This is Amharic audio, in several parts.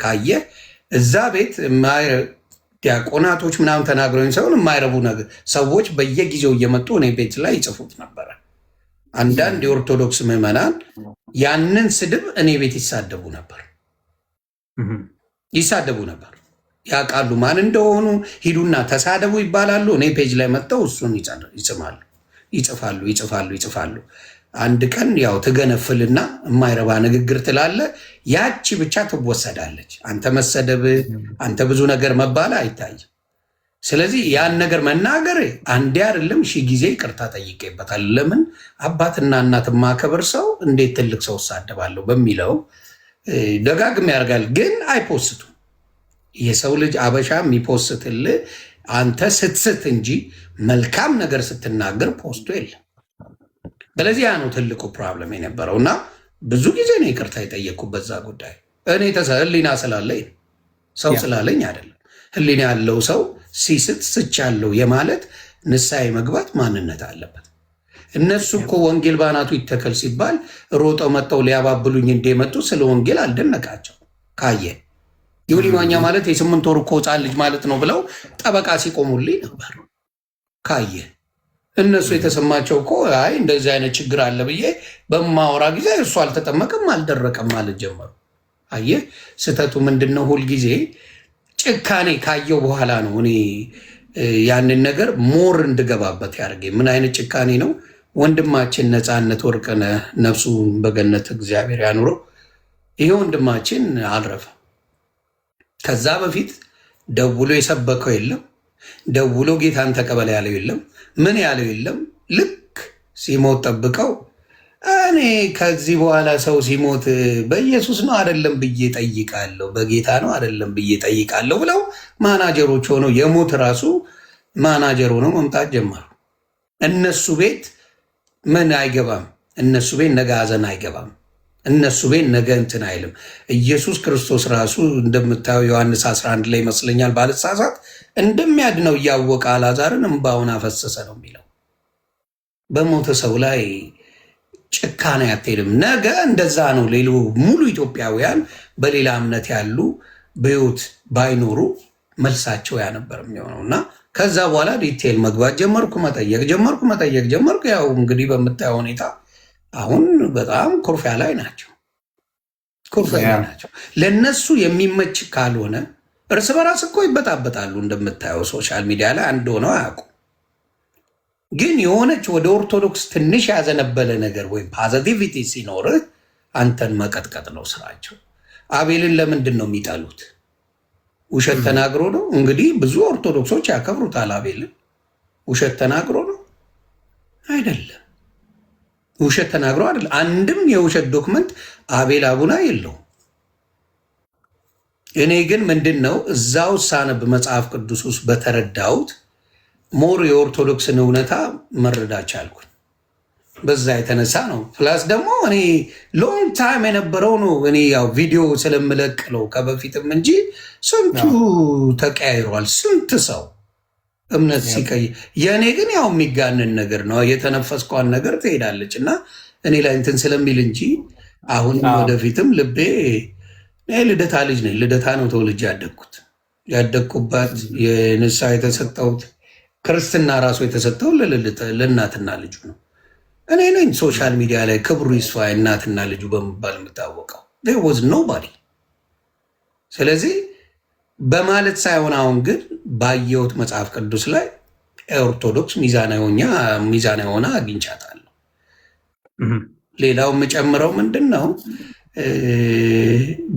ካየ እዛ ቤት ዲያቆናቶች ምናምን ተናግረውኝ ሳይሆን የማይረቡ ነገር ሰዎች በየጊዜው እየመጡ እኔ ቤት ላይ ይጽፉት ነበረ። አንዳንድ የኦርቶዶክስ ምዕመናን ያንን ስድብ እኔ ቤት ይሳደቡ ነበር ይሳደቡ ነበር። ያውቃሉ ማን እንደሆኑ። ሂዱና ተሳደቡ ይባላሉ። እኔ page ላይ መጥተው እሱን ይጽማሉ፣ ይጽፋሉ፣ ይጽፋሉ፣ ይጽፋሉ። አንድ ቀን ያው ትገነፍልና የማይረባ ንግግር ትላለ። ያቺ ብቻ ትወሰዳለች። አንተ መሰደብ፣ አንተ ብዙ ነገር መባል አይታይም። ስለዚህ ያን ነገር መናገር አንዴ አይደለም ሺህ ጊዜ ይቅርታ ጠይቄበታል። ለምን አባትና እናት የማከብር ሰው እንዴት ትልቅ ሰው እሳደባለሁ በሚለው ደጋግም ያደርጋል። ግን አይ post ቱም። የሰው ልጅ አበሻ የሚ post ልህ አንተ ስትስት እንጂ መልካም ነገር ስትናገር post ኡ የለም። ስለዚህ ያ ነው ትልቁ problem የነበረው እና ብዙ ጊዜ ነው ይቅርታ የጠየቅኩት በዛ ጉዳይ። እኔ ህሊና ስላለኝ፣ ሰው ስላለኝ አይደለም። ህሊና ያለው ሰው ሲስት ስቻለሁ የማለት፣ ንስሐ የመግባት ማንነት አለበት። እነሱ እኮ ወንጌል ባናቱ ይተከል ሲባል ሮጠው መጥተው ሊያባብሉኝ እንደመጡ ስለ ወንጌል አልደነቃቸው። ካየ ዮኒ ማኛ ማለት የ8 ወር እኮ ሕፃን ልጅ ማለት ነው ብለው ጠበቃ ሲቆሙልኝ ነበር። ካየ እነሱ የተሰማቸው እኮ አይ እንደዚህ አይነት ችግር አለ ብዬ በማወራ ጊዜ እሱ አልተጠመቀም አልደረቀም ማለት ጀመሩ። አየህ፣ ስህተቱ ምንድን ነው? ሁልጊዜ ጭካኔ ካየው በኋላ ነው እኔ ያንን ነገር more እንድገባበት ያደርገኝ። ምን አይነት ጭካኔ ነው? ወንድማችን ነፃነት ወርቅነህ፣ ነፍሱን በገነት እግዚአብሔር ያኑረው። ይሄ ወንድማችን አልረፈም። ከዛ በፊት ደውሎ የሰበከው የለም። ደውሎ ጌታን ተቀበለ ያለው የለም። ምን ያለው የለም። ልክ ሲሞት ጠብቀው እኔ ከዚህ በኋላ ሰው ሲሞት በኢየሱስ ነው አይደለም ብዬ ጠይቃለሁ፣ በጌታ ነው አይደለም ብዬ ጠይቃለሁ ብለው ማናጀሮች ሆነው፣ የሞት ራሱ ማናጀር ሆነው መምጣት ጀመሩ። እነሱ ቤት ምን አይገባም። እነሱ ቤት ነገ ሀዘን አይገባም። እነሱ ቤት ነገ እንትን አይልም። ኢየሱስ ክርስቶስ ራሱ እንደምታየው ዮሐንስ 11 ላይ ይመስለኛል ባልሳሳት፣ እንደሚያድነው እያወቀ አልዓዛርን እምባውን አፈሰሰ ነው የሚለው። በሞተ ሰው ላይ ጭካኔ አትሄድም። ነገ እንደዛ ነው። ሌሎ ሙሉ ኢትዮጵያውያን በሌላ እምነት ያሉ በሕይወት ባይኖሩ መልሳቸው ያ ነበር የሚሆነው። እና ከዛ በኋላ detail መግባት ጀመርኩ፣ መጠየቅ ጀመርኩ፣ መጠየቅ ጀመርኩ። ያው እንግዲህ በምታየው ሁኔታ አሁን በጣም ኩርፊያ ላይ ናቸው፣ ኩርፊያ ላይ ናቸው። ለነሱ የሚመች ካልሆነ እርስ በራስ እኮ ይበጣበጣሉ። እንደምታየው social media ላይ አንድ ሆነው አያውቁም። ግን የሆነች ወደ ኦርቶዶክስ ትንሽ ያዘነበለ ነገር ወይም positivity ሲኖርህ አንተን መቀጥቀጥ ነው ስራቸው። አቤልን ለምንድን ነው የሚጠሉት? ውሸት ተናግሮ ነው? እንግዲህ ብዙ ኦርቶዶክሶች ያከብሩታል አቤልን። ውሸት ተናግሮ ነው? አይደለም። ውሸት ተናግሮ አይደለም። አንድም የውሸት document አቤል አቡና የለውም። እኔ ግን ምንድን ነው እዛው ሳነብ መጽሐፍ ቅዱስ ውስጥ በተረዳሁት more የኦርቶዶክስን እውነታ መረዳት ቻልኩኝ። በዛ የተነሳ ነው። Plus ደግሞ እኔ long time የነበረው ነው። እኔ ያው ቪዲዮ ስለምለቅ ነው ከበፊትም እንጂ ስንቱ ተቀያይሯል። ስንት ሰው እምነት ሲቀይር፣ የእኔ ግን ያው የሚጋንን ነገር ነው። የተነፈስኳን ነገር ትሄዳለች እና እኔ ላይ እንትን ስለሚል እንጂ አሁንም ወደፊትም ልቤ፣ እኔ ልደታ ልጅ ነኝ። ልደታ ነው ተወልጄ ያደግኩት። ያደግኩባት የንስሐ የተሰጠሁት፣ ክርስትና ራሱ የተሰጠው ለእናትና ልጁ ነው። እኔ ነኝ social media ላይ ክብሩ ይስፋ እናትና ልጁ በመባል የምታወቀው፣ was nobody። ስለዚህ በማለት ሳይሆን አሁን ግን ባየሁት መጽሐፍ ቅዱስ ላይ ኦርቶዶክስ ሚዛናዊ ሆና አግኝቻታለሁ። ሌላው የምጨምረው ምንድን ነው፣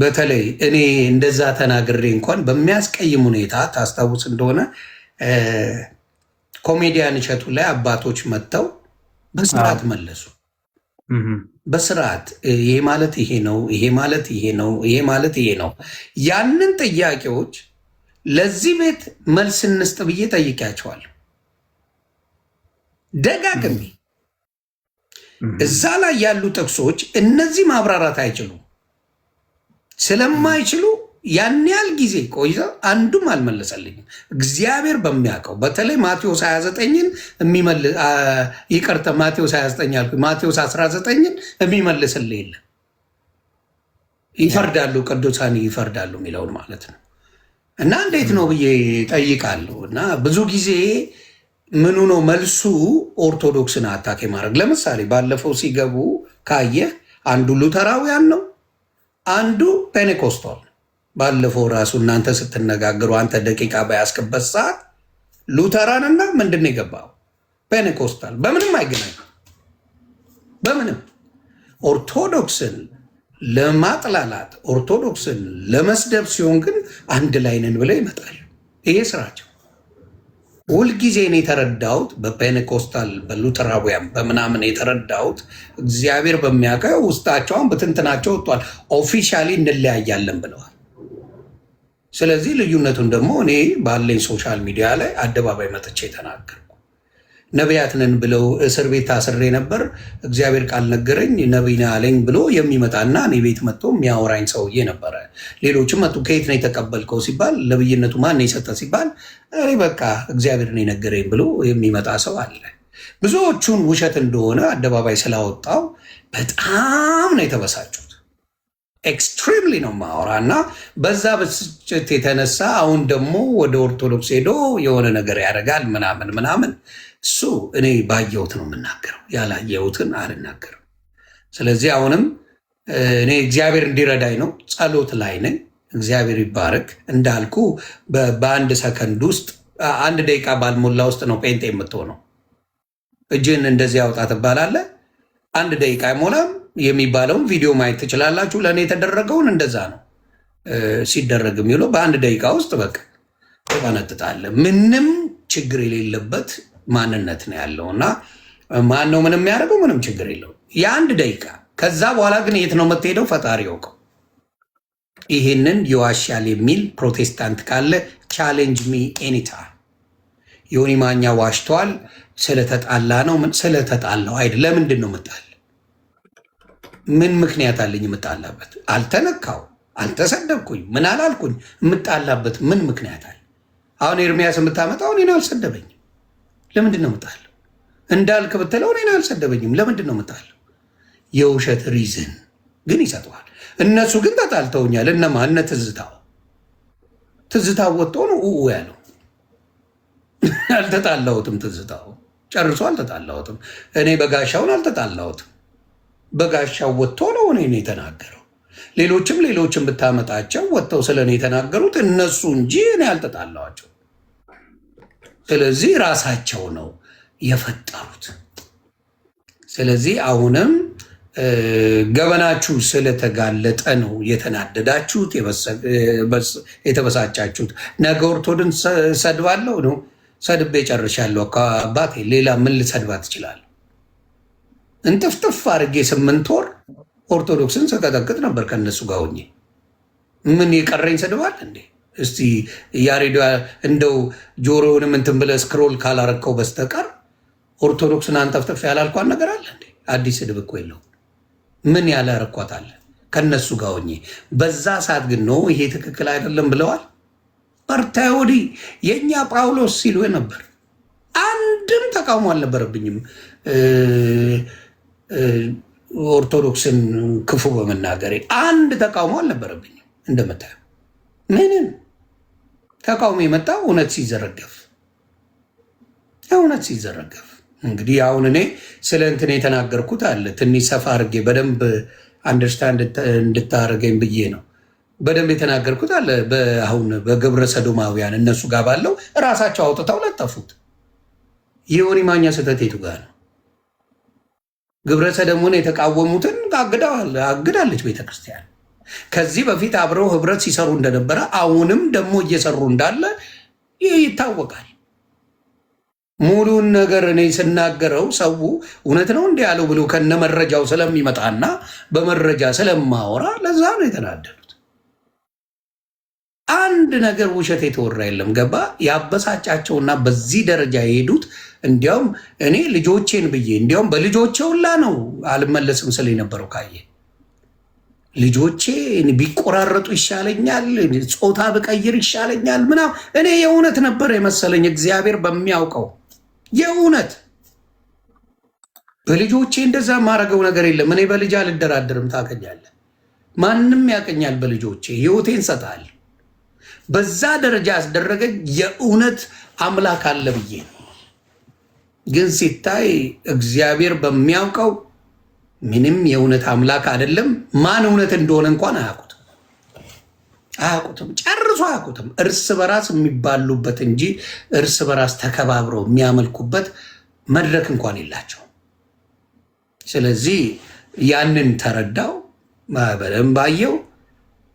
በተለይ እኔ እንደዛ ተናግሬ እንኳን በሚያስቀይም ሁኔታ፣ ታስታውስ እንደሆነ ኮሜዲያን እሸቱ ላይ አባቶች መጥተው በስርዓት መለሱ። በስርዓት ይሄ ማለት ይሄ ነው፣ ይሄ ማለት ይሄ ነው፣ ይሄ ማለት ይሄ ነው። ያንን ጥያቄዎች ለዚህ ቤት መልስ እንስጥ ብዬ ጠይቄያቸዋለሁ ደጋግሜ። እዛ ላይ ያሉ ጥቅሶች እነዚህ ማብራራት አይችሉም። ስለማይችሉ ያን ያህል ጊዜ ቆይተው አንዱም አልመለሰልኝም። እግዚአብሔር በሚያውቀው በተለይ ማቴዎስ 29ን፣ ይቅርታ ማቴዎስ 29 አልኩኝ፣ ማቴዎስ 19ን የሚመልስልህ የለም። ይፈርዳሉ፣ ቅዱሳን ይፈርዳሉ የሚለውን ማለት ነው። እና እንዴት ነው ብዬ ጠይቃለሁ። እና ብዙ ጊዜ ምኑ ነው መልሱ? ኦርቶዶክስን attack የማድረግ። ለምሳሌ ባለፈው ሲገቡ ካየህ አንዱ ሉተራውያን ነው፣ አንዱ ፔኔኮስታል ነው። ባለፈው ራሱ እናንተ ስትነጋገሩ አንተ ደቂቃ በያዝክበት ሰዓት ሉተራን እና ምንድን ነው የገባው? ፔኔኮስታል። በምንም አይገናኝም። በምንም ኦርቶዶክስን ለማጥላላት፣ ኦርቶዶክስን ለመስደብ ሲሆን ግን አንድ ላይ ነን ብለው ይመጣሉ። ይሄ ስራቸው። ሁልጊዜ እኔ የተረዳሁት በፔኔኮስታል፣ በሉተራውያን፣ በምናምን የተረዳሁት እግዚአብሔር በሚያውቀው ውስጣቸውን በትንትናቸው ወጥቷል። Officially እንለያያለን ብለዋል። ስለዚህ ልዩነቱን ደግሞ እኔ ባለኝ social media ላይ አደባባይ መጥቼ ተናገርኩ። ነቢያት ነን ብለው እስር ቤት ታስሬ ነበር። እግዚአብሔር ቃል ነገረኝ፣ ነቢይ ነህ አለኝ ብሎ የሚመጣና እኔ ቤት መጥቶ የሚያወራኝ ሰውዬ ነበረ። ሌሎችም መጡ። ከየት ነው የተቀበልከው ሲባል፣ ነብይነቱ ማን ነው የሰጠ ሲባል፣ እኔ በቃ እግዚአብሔር ነው የነገረኝ ብሎ የሚመጣ ሰው አለ። ብዙዎቹን ውሸት እንደሆነ አደባባይ ስላወጣው በጣም ነው የተበሳጩት። Extremely ነው ማወራ። እና በዛ ብስጭት የተነሳ አሁን ደግሞ ወደ ኦርቶዶክስ ሄዶ የሆነ ነገር ያደርጋል ምናምን ምናምን። እሱ እኔ ባየሁት ነው የምናገረው፣ ያላየሁትን አልናገርም። ስለዚህ አሁንም እኔ እግዚአብሔር እንዲረዳኝ ነው፣ ጸሎት ላይ ነኝ። እግዚአብሔር ይባረክ። እንዳልኩ በአንድ ሰከንድ ውስጥ፣ አንድ ደቂቃ ባልሞላ ውስጥ ነው ጴንጤ የምትሆነው። እጅን እንደዚህ አውጣ ትባላለህ። አንድ ደቂቃ አይሞላም የሚባለውን ቪዲዮ ማየት ትችላላችሁ። ለእኔ የተደረገውን እንደዛ ነው ሲደረግ የሚውለው። በአንድ ደቂቃ ውስጥ በቃ ትፈነጥጣለህ። ምንም ችግር የሌለበት ማንነት ነው ያለው። እና ማን ነው ምንም የሚያደርገው? ምንም ችግር የለውም። የአንድ ደቂቃ፣ ከዛ በኋላ ግን የት ነው የምትሄደው? ፈጣሪ ያውቀው። ይሄንን ይዋሻል የሚል ፕሮቴስታንት ካለ challenge me anytime። ዮኒ ማኛ ዋሽቷል፣ ስለተጣላ ነው። ምን ስለተጣላው አይደል? ለምንድን ነው የምጣል? ምን ምክንያት አለኝ የምጣላበት? አልተነካው፣ አልተሰደብኩኝ፣ ምን አላልኩኝ። የምጣላበት ምን ምክንያት አለ? አሁን ኤርሚያስ የምታመጣው እኔን አልሰደበኝም። ለምንድን ነው የምጣለው? እንዳልክ ብትለው እኔን አልሰደበኝም። ለምንድን ነው የምጣለው? የውሸት reason ግን ይሰጠዋል። እነሱ ግን ተጣልተውኛል። እነማ? እነ ትዝታው። ትዝታው ወጥቶ ነው ኡኡ ያለው። አልተጣላሁትም። ትዝታው ጨርሶ አልተጣላሁትም። እኔ በጋሻውን አልተጣላሁትም። በጋሻው ወጥቶ ነው እኔን የተናገረው። ሌሎችም ሌሎችም ብታመጣቸው ወጥተው ስለ እኔ የተናገሩት እነሱ እንጂ እኔ አልተጣላኋቸው። ስለዚህ ራሳቸው ነው የፈጠሩት። ስለዚህ አሁንም ገበናችሁ ስለተጋለጠ ነው የተናደዳችሁት፣ የተበሳጫችሁት። ነገ ኦርቶዶክስ ሰድባለሁ ነው፣ ሰድቤ ጨርሻለሁ። አባቴ ሌላ ምን ልሰድባት እችላለሁ? እንጥፍጥፍ አድርጌ 8 ወር ኦርቶዶክስን ስቀጠቅጥ ነበር ከእነሱ ጋር ሆኜ። ምን የቀረኝ ስድባል እንዴ? እስቲ ያሬዶ እንደው ጆሮውንም እንትን ብለህ scroll ካላረከው በስተቀር ኦርቶዶክስን አንጠፍጥፍ ያላልኳት ነገር አለ እንዴ? አዲስ ስድብ እኮ የለውም። ምን ያላረኳት አለ ከነሱ ጋር ሆኜ? በዛ ሰዓት ግን ነው ይሄ ትክክል አይደለም ብለዋል። በርታ ወዲህ የእኛ ጳውሎስ ሲሉ ነበር። አንድም ተቃውሞ አልነበረብኝም። ኦርቶዶክስን ክፉ በመናገሬ አንድ ተቃውሞ አልነበረብኝም። እንደምታየው ምንም ተቃውሞ የመጣው እውነት ሲዘረገፍ። እንግዲህ አሁን እኔ ስለ እንትን የተናገርኩት አለ፣ ትንሽ ሰፋ አድርጌ በደንብ understand እንድታደርገኝ ብዬ ነው። በደንብ የተናገርኩት አለ። አሁን በግብረ ሰዶማውያን እነሱ ጋር ባለው እራሳቸው አውጥተው ለጠፉት። የዮኒ ማኛ ስህተት የቱ ጋር ነው? ግብረ ሰዶሙን የተቃወሙትን አግዳለች ቤተክርስቲያን። ከዚህ በፊት አብረው ህብረት ሲሰሩ እንደነበረ አሁንም ደግሞ እየሰሩ እንዳለ ይህ ይታወቃል። ሙሉን ነገር እኔ ስናገረው ሰው እውነት ነው እንዲህ ያለው ብሎ ከነመረጃው ስለሚመጣና በመረጃ ስለማወራ ለዛ ነው የተናደዱት። አንድ ነገር ውሸት የተወራ የለም። ገባ ያበሳጫቸውና በዚህ ደረጃ የሄዱት። እንዲያውም እኔ ልጆቼን ብዬ፣ እንዲያውም በልጆቼ ሁላ ነው አልመለስም ስል የነበረው። ካየ ልጆቼ ቢቆራረጡ ይሻለኛል፣ ጾታ ብቀይር ይሻለኛል ምናምን። እኔ የእውነት ነበር የመሰለኝ፣ እግዚአብሔር በሚያውቀው የእውነት በልጆቼ እንደዛ የማደርገው ነገር የለም። እኔ በልጅ አልደራደርም። ታውቀኛለህ። ማንም ያቀኛል በልጆቼ ህይወቴን ሰጣል። በዛ ደረጃ ያስደረገኝ የእውነት አምላክ አለ ብዬ ነው። ግን ሲታይ እግዚአብሔር በሚያውቀው ምንም የእውነት አምላክ አይደለም። ማን እውነት እንደሆነ እንኳን አያውቁትም፣ አያውቁትም፣ ጨርሶ አያውቁትም። እርስ በራስ የሚባሉበት እንጂ እርስ በራስ ተከባብረው የሚያመልኩበት መድረክ እንኳን የላቸውም። ስለዚህ ያንን ተረዳው፣ በደንብ አየው።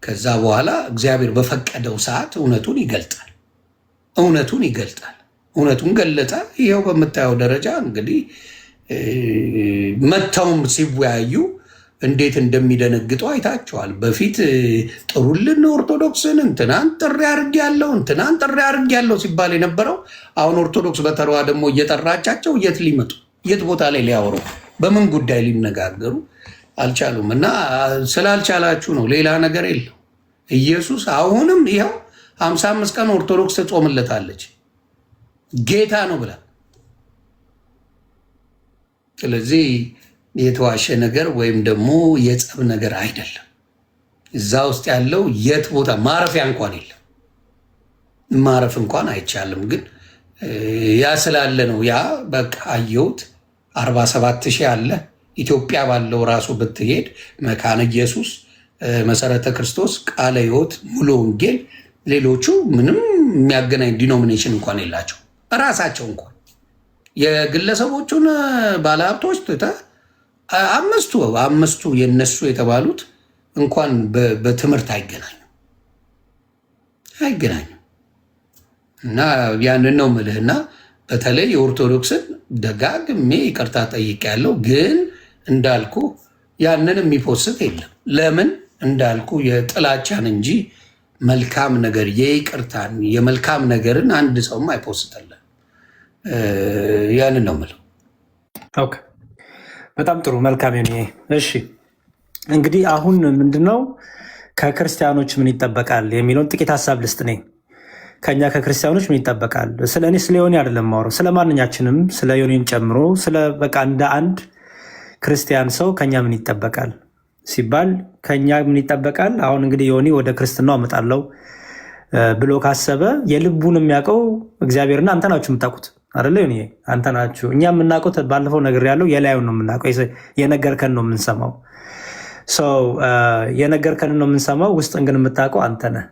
ከዛ በኋላ እግዚአብሔር በፈቀደው ሰዓት እውነቱን ይገልጣል፣ እውነቱን ይገልጣል። እውነቱን ገለጠ። ይኸው በምታየው ደረጃ እንግዲህ መተውም ሲወያዩ እንዴት እንደሚደነግጡ አይታቸዋል። በፊት ጥሩልን ኦርቶዶክስን እንትናን ጥሪ አድርጌያለሁ እንትናን ጥሪ አድርጌያለሁ ሲባል የነበረው አሁን ኦርቶዶክስ በተሯ ደግሞ እየጠራቻቸው የት ሊመጡ የት ቦታ ላይ ሊያወሩ በምን ጉዳይ ሊነጋገሩ አልቻሉም። እና ስላልቻላችሁ ነው፣ ሌላ ነገር የለው። ኢየሱስ አሁንም ይኸው 55 ቀን ኦርቶዶክስ ትጾምለታለች ጌታ ነው ብላ። ስለዚህ የተዋሸ ነገር ወይም ደግሞ የጸብ ነገር አይደለም። እዛ ውስጥ ያለው የት ቦታ ማረፊያ እንኳን የለም፣ ማረፍ እንኳን አይቻልም። ግን ያ ስላለ ነው። ያ በቃ አየሁት። 47,000 አለ ኢትዮጵያ ባለው ራሱ ብትሄድ መካነ ኢየሱስ፣ መሰረተ ክርስቶስ፣ ቃለ ሕይወት፣ ሙሉ ወንጌል፣ ሌሎቹ ምንም የሚያገናኝ denomination እንኳን የላቸው። እራሳቸው እንኳን የግለሰቦቹን ባለሀብቶች ትተህ አምስቱ አምስቱ የነሱ የተባሉት እንኳን በትምህርት አይገናኙ አይገናኙ። እና ያንን ነው ምልህና በተለይ የኦርቶዶክስን ደጋግሜ ይቅርታ ጠይቄያለሁ። ግን እንዳልኩ ያንን የሚ post የለም። ለምን እንዳልኩ የጥላቻን እንጂ መልካም ነገር የይቅርታን የመልካም ነገርን አንድ ሰውም አይ post ልን። ያንን ነው ምለው። Okay፣ በጣም ጥሩ መልካም። እሺ እንግዲህ አሁን ምንድነው ከክርስቲያኖች ምን ይጠበቃል የሚለውን ጥቂት ሀሳብ ልስጥ። እኔ ከኛ ከክርስቲያኖች ምን ይጠበቃል? ስለ እኔ ስለ ዮኒ አይደለም የማወራው፣ ስለ ማንኛችንም ስለ ዮኒን ጨምሮ ስለ በቃ እንደ አንድ ክርስቲያን ሰው ከኛ ምን ይጠበቃል ሲባል ከኛ ምን ይጠበቃል? አሁን እንግዲህ ዮኒ ወደ ክርስትናው አመጣለው ብሎ ካሰበ የልቡን የሚያውቀው እግዚአብሔርና አንተ ናችሁ የምታውቁት አይደለ? ዮኒ አንተ ናችሁ። እኛ የምናውቀው ባለፈው ነገር ያለው የላዩን ነው የምናውቀው፣ የነገርከን ነው የምንሰማው። የነገርከን ነው የምንሰማው፣ ውስጥን ግን የምታውቀው አንተ ነህ።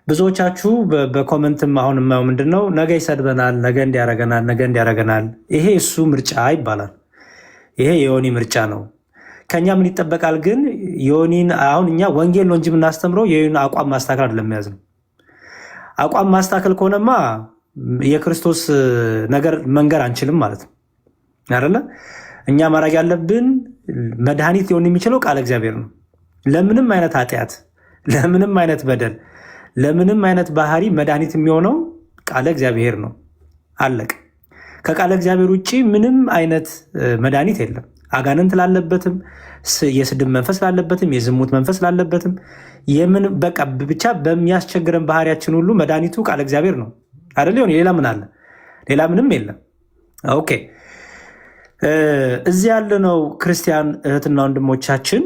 ብዙዎቻችሁ በ comment ም አሁን የማየው ምንድን ነው፣ ነገ ይሰድበናል፣ ነገ እንዲያረገናል፣ ነገ እንዲያረገናል። ይሄ እሱ ምርጫ ይባላል። ይሄ የዮኒ ምርጫ ነው። ከኛ ምን ይጠበቃል ግን ዮኒን አሁን እኛ ወንጌል ነው እንጂ የምናስተምረው የዮኒን አቋም ማስተካከል አይደለም የያዝነው። አቋም ማስተካከል ከሆነማ የክርስቶስ ነገር መንገር አንችልም ማለት ነው አይደለ? እኛ ማድረግ ያለብን መድኃኒት ሊሆን የሚችለው ቃለ እግዚአብሔር ነው። ለምንም አይነት ኃጢአት፣ ለምንም አይነት በደል፣ ለምንም አይነት ባህሪ መድኃኒት የሚሆነው ቃለ እግዚአብሔር ነው። አለቅ። ከቃለ እግዚአብሔር ውጭ ምንም አይነት መድኃኒት የለም። አጋንንት ላለበትም፣ የስድብ መንፈስ ላለበትም፣ የዝሙት መንፈስ ላለበትም፣ የምን በቃ ብቻ በሚያስቸግረን ባህሪያችን ሁሉ መድኃኒቱ ቃለ እግዚአብሔር ነው አይደል? ይሆን ሌላ ምን አለ? ሌላ ምንም የለም። Okay፣ እዚህ ያለነው ክርስቲያን እህትና ወንድሞቻችን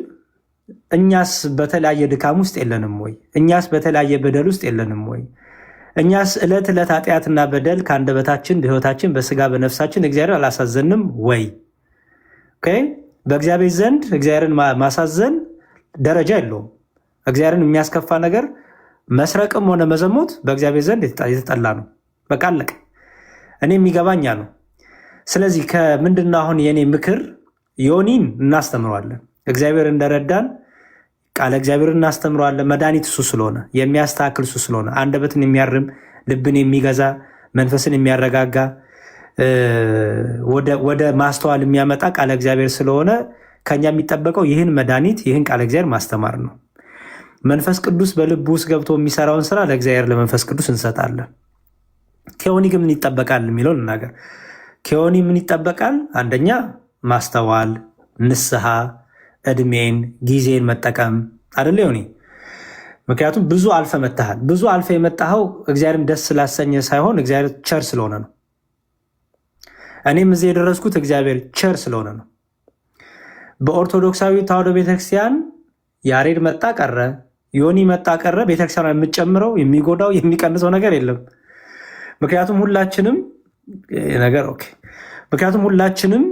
እኛስ በተለያየ ድካም ውስጥ የለንም ወይ? እኛስ በተለያየ በደል ውስጥ የለንም ወይ? እኛስ ዕለት ዕለት ኃጢአትና በደል ከአንደበታችን በሕይወታችን በስጋ በነፍሳችን እግዚአብሔር አላሳዘንም ወይ? Okay፣ በእግዚአብሔር ዘንድ እግዚአብሔርን ማሳዘን ደረጃ የለውም። እግዚአብሔርን የሚያስከፋ ነገር መስረቅም ሆነ መዘሞት በእግዚአብሔር ዘንድ የተጠላ ነው። በቃ አለቀ። እኔ የሚገባኛ ነው። ስለዚህ ከምንድነው አሁን የኔ ምክር፣ ዮኒን እናስተምረዋለን። እግዚአብሔር እንደረዳን ቃለ እግዚአብሔር እናስተምረዋለን። መድኃኒት እሱ ስለሆነ የሚያስተካክል እሱ ስለሆነ አንደበትን የሚያርም ልብን የሚገዛ መንፈስን የሚያረጋጋ ወደ ማስተዋል የሚያመጣ ቃለ እግዚአብሔር ስለሆነ ከኛ የሚጠበቀው ይህን መድኃኒት ይህን ቃለ እግዚአብሔር ማስተማር ነው። መንፈስ ቅዱስ በልቡ ውስጥ ገብቶ የሚሰራውን ስራ ለእግዚአብሔር ለመንፈስ ቅዱስ እንሰጣለን። ከዮኒ ግን ምን ይጠበቃል የሚለውን እናገር። ከዮኒ ምን ይጠበቃል? አንደኛ ማስተዋል፣ ንስሐ፣ እድሜን ጊዜን መጠቀም አይደለ ዮኒ? ምክንያቱም ብዙ አልፈ መጥተሃል። ብዙ አልፈ የመጣኸው እግዚአብሔርም ደስ ስላሰኘ ሳይሆን እግዚአብሔር ቸር ስለሆነ ነው። እኔም እዚህ የደረስኩት እግዚአብሔር ቸር ስለሆነ ነው። በኦርቶዶክሳዊ ተዋሕዶ ቤተክርስቲያን ያሬድ መጣ ቀረ፣ ዮኒ መጣ ቀረ፣ ቤተክርስቲያኗ የምትጨምረው የሚጎዳው የሚቀንሰው ነገር የለም። ምክንያቱም ሁላችንም ነገር okay፣ ምክንያቱም ሁላችንም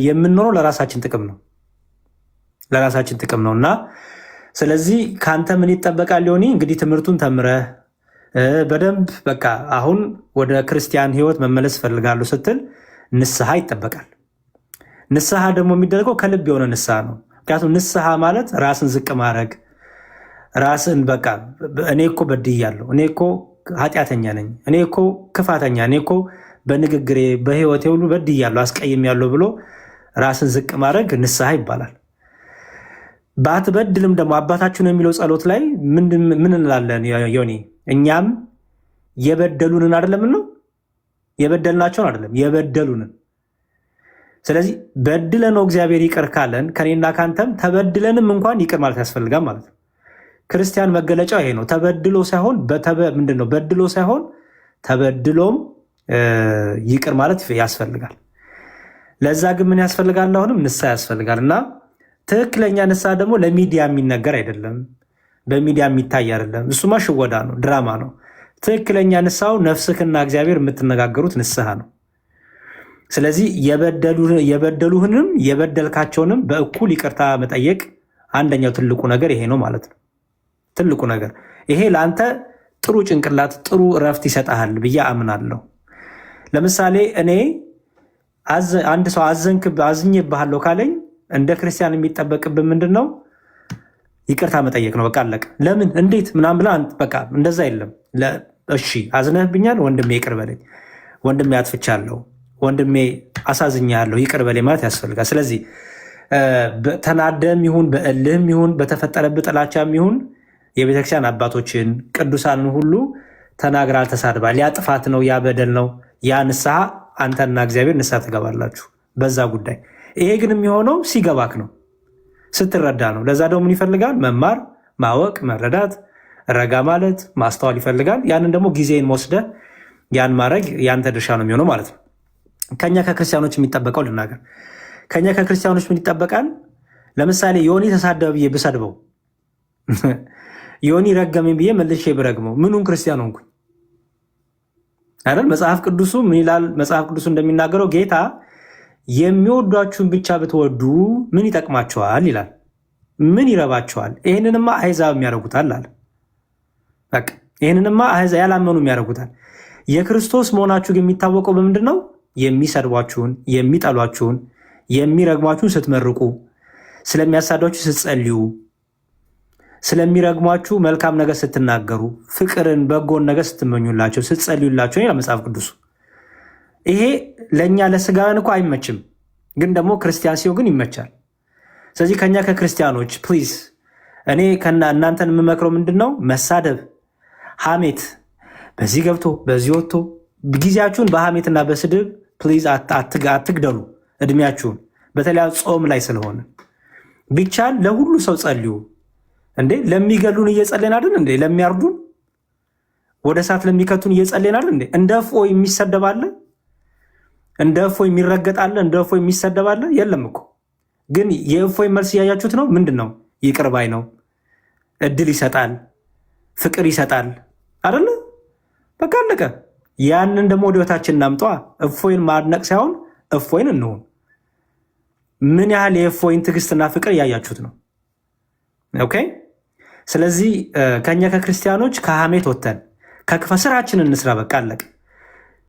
የምንኖረው ለራሳችን ጥቅም ነው፣ ለራሳችን ጥቅም ነው። እና ስለዚህ ከአንተ ምን ይጠበቃል ዮኒ? እንግዲህ ትምህርቱን ተምረህ በደንብ በቃ አሁን ወደ ክርስቲያን ሕይወት መመለስ እፈልጋለሁ ስትል ንስሐ ይጠበቃል። ንስሐ ደግሞ የሚደረገው ከልብ የሆነ ንስሐ ነው። ምክንያቱም ንስሐ ማለት ራስን ዝቅ ማድረግ፣ ራስን በቃ እኔ እኮ በድያለሁ፣ እኔ እኮ ኃጢአተኛ ነኝ፣ እኔ እኮ ክፋተኛ፣ እኔ እኮ በንግግሬ በህይወቴ ሁሉ በድያለሁ፣ አስቀይሜያለሁ ብሎ ራስን ዝቅ ማድረግ ንስሐ ይባላል። ባትበድልም ደግሞ አባታችን የሚለው ጸሎት ላይ ምን እንላለን ዮኒ? እኛም የበደሉንን አይደለም ነው የበደልናቸውን አይደለም የበደሉንን። ስለዚህ በድለነው እግዚአብሔር ይቅር ካለን ከኔና ካንተም ተበድለንም እንኳን ይቅር ማለት ያስፈልጋል ማለት ነው። ክርስቲያን መገለጫው ይሄ ነው። ተበድሎ ሳይሆን ምንድን ነው በድሎ ሳይሆን ተበድሎም ይቅር ማለት ያስፈልጋል። ለዛ ግን ምን ያስፈልጋል? አሁንም ንስሐ ያስፈልጋል። እና ትክክለኛ ንስሐ ደግሞ ለሚዲያ የሚነገር አይደለም፣ በሚዲያ የሚታይ አይደለም። እሱማ ሽወዳ ነው፣ ድራማ ነው። ትክክለኛ ንስሐው ነፍስህና እግዚአብሔር የምትነጋገሩት ንስሐ ነው። ስለዚህ የበደሉህንም የበደልካቸውንም በእኩል ይቅርታ መጠየቅ አንደኛው ትልቁ ነገር ይሄ ነው ማለት ነው። ትልቁ ነገር ይሄ ለአንተ ጥሩ ጭንቅላት ጥሩ እረፍት ይሰጥሃል ብዬ አምናለሁ። ለምሳሌ እኔ አንድ ሰው አዝኜብሃለሁ ካለኝ እንደ ክርስቲያን የሚጠበቅብን ምንድን ነው? ይቅርታ መጠየቅ ነው። በቃ አለቀ። ለምን እንዴት ምናምን ብለህ በቃ እንደዛ የለም። እሺ አዝነህብኛል ወንድሜ ይቅር በለኝ፣ ወንድሜ አጥፍቻለሁ፣ ወንድሜ አሳዝኛለሁ፣ ይቅር በለኝ ማለት ያስፈልጋል። ስለዚህ ተናደም ይሁን በእልህም ይሁን በተፈጠረብህ ጥላቻም ይሁን የቤተክርስቲያን አባቶችን ቅዱሳንን ሁሉ ተናግራል፣ ተሳድባል። ያ ጥፋት ነው፣ ያ በደል ነው። ያ ንስሐ አንተና እግዚአብሔር ንስሐ ትገባላችሁ በዛ ጉዳይ። ይሄ ግን የሚሆነው ሲገባክ ነው፣ ስትረዳ ነው። ለዛ ደግሞ ምን ይፈልጋል? መማር፣ ማወቅ፣ መረዳት፣ ረጋ ማለት፣ ማስተዋል ይፈልጋል። ያንን ደግሞ ጊዜን ወስደህ ያን ማድረግ ያንተ ድርሻ ነው የሚሆነው ማለት ነው። ከኛ ከክርስቲያኖች የሚጠበቀው ልናገር፣ ከኛ ከክርስቲያኖች ምን ይጠበቃል? ለምሳሌ ዮኒ ተሳደበ ብዬ ብሰድበው፣ ዮኒ ረገመኝ ብዬ መልሼ ብረግመው ምኑን ክርስቲያን ሆንኩኝ? አይደል? መጽሐፍ ቅዱሱ ምን ይላል? መጽሐፍ ቅዱሱ እንደሚናገረው ጌታ የሚወዷችሁን ብቻ ብትወዱ ምን ይጠቅማችኋል ይላል። ምን ይረባችኋል? ይህንንማ አሕዛብ የሚያደርጉታል አለ። በቃ ይህንንማ አሕዛብ ያላመኑ የሚያደርጉታል። የክርስቶስ መሆናችሁ ግን የሚታወቀው በምንድን ነው? የሚሰድቧችሁን፣ የሚጠሏችሁን፣ የሚረግሟችሁን ስትመርቁ፣ ስለሚያሳዷችሁ ስትጸልዩ፣ ስለሚረግሟችሁ መልካም ነገር ስትናገሩ፣ ፍቅርን፣ በጎን ነገር ስትመኙላቸው፣ ስትጸልዩላቸው ይላል መጽሐፍ ቅዱሱ። ይሄ ለእኛ ለስጋውያን እኮ አይመችም፣ ግን ደግሞ ክርስቲያን ሲሆን ግን ይመቻል። ስለዚህ ከኛ ከክርስቲያኖች please እኔ እናንተን የምመክረው ምንድን ነው? መሳደብ፣ ሐሜት፣ በዚህ ገብቶ በዚህ ወጥቶ ጊዜያችሁን በሐሜትና በስድብ please አትግደሉ። እድሜያችሁን በተለይ ጾም ላይ ስለሆነ ቢቻል ለሁሉ ሰው ጸልዩ። እንዴ ለሚገሉን እየጸለይን አይደል እንዴ? ለሚያርዱን ወደ እሳት ለሚከቱን እየጸለይን አይደል እንዴ? እንደ እፎይ የሚሰደብ አለ? እንደ እፎይ የሚረገጥ አለ? እንደ እፎይ የሚሰደብ አለ? የለም እኮ። ግን የእፎይ መልስ እያያችሁት ነው። ምንድን ነው? ይቅር ባይ ነው። እድል ይሰጣል፣ ፍቅር ይሰጣል አይደለ? በቃ አለቀ። ያንን ደግሞ ወደ ህይወታችን እናምጧ። እፎይን ማድነቅ ሳይሆን እፎይን እንሁን። ምን ያህል የእፎይን ትዕግስትና ፍቅር እያያችሁት ነው። Okay። ስለዚህ ከኛ ከክርስቲያኖች ከሐሜት ወጥተን ከክፋ ስራችንን እንስራ። በቃ አለቀ።